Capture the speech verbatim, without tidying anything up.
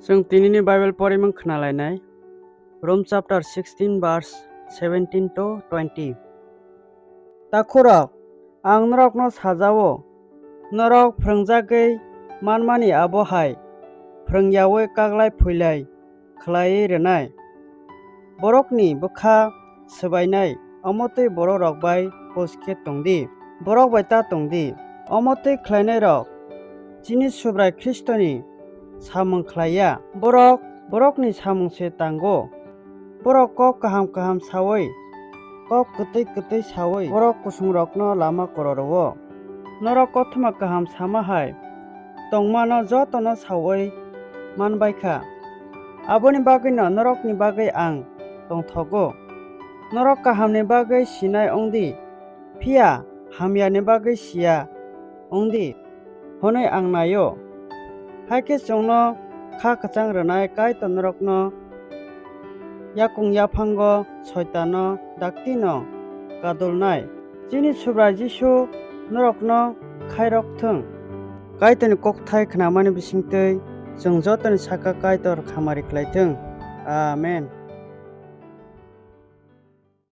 Chwng tinini Bible porimung khna lainai. Rom chapter sixteen verse seventeen to twenty. Takhurok, ang norokno sajao, norok phrwngjagwi manmani abo hai phrwngyaui kaglai phuilai khlaiwi rwnai. Borokni bwkha swbainai, omo twi bororok bai hus khe tong di, borok bai ta tong di. Omo twi khlainairok chini Subrai Khristoni samung khlai ya, borok borokni samung se tango. Borok kok kaham kaham saui, kok kwtwi kwtwi saui borok kusungrokno lama kororo-o. Norok kothoma kaham sama hai tongmano jotono saui man bai kha. Aboni bagwino norokni bagwi ang tongthogo. Norok kahamni bagwi sinai wng di, phiya hamyani bagwi siya wng di, hwnwi ang nai-o. Hakhe chwngno kha kwchang rwnai Kaitor norokno yakung yaphango Soitano daktino kadulnai. Chini Subrai Jisu norokno khairok thung. Kaitorni kokthai khnamani bisingtwi chwng jotoni saka Kaitor khamari khlai thung. Amen.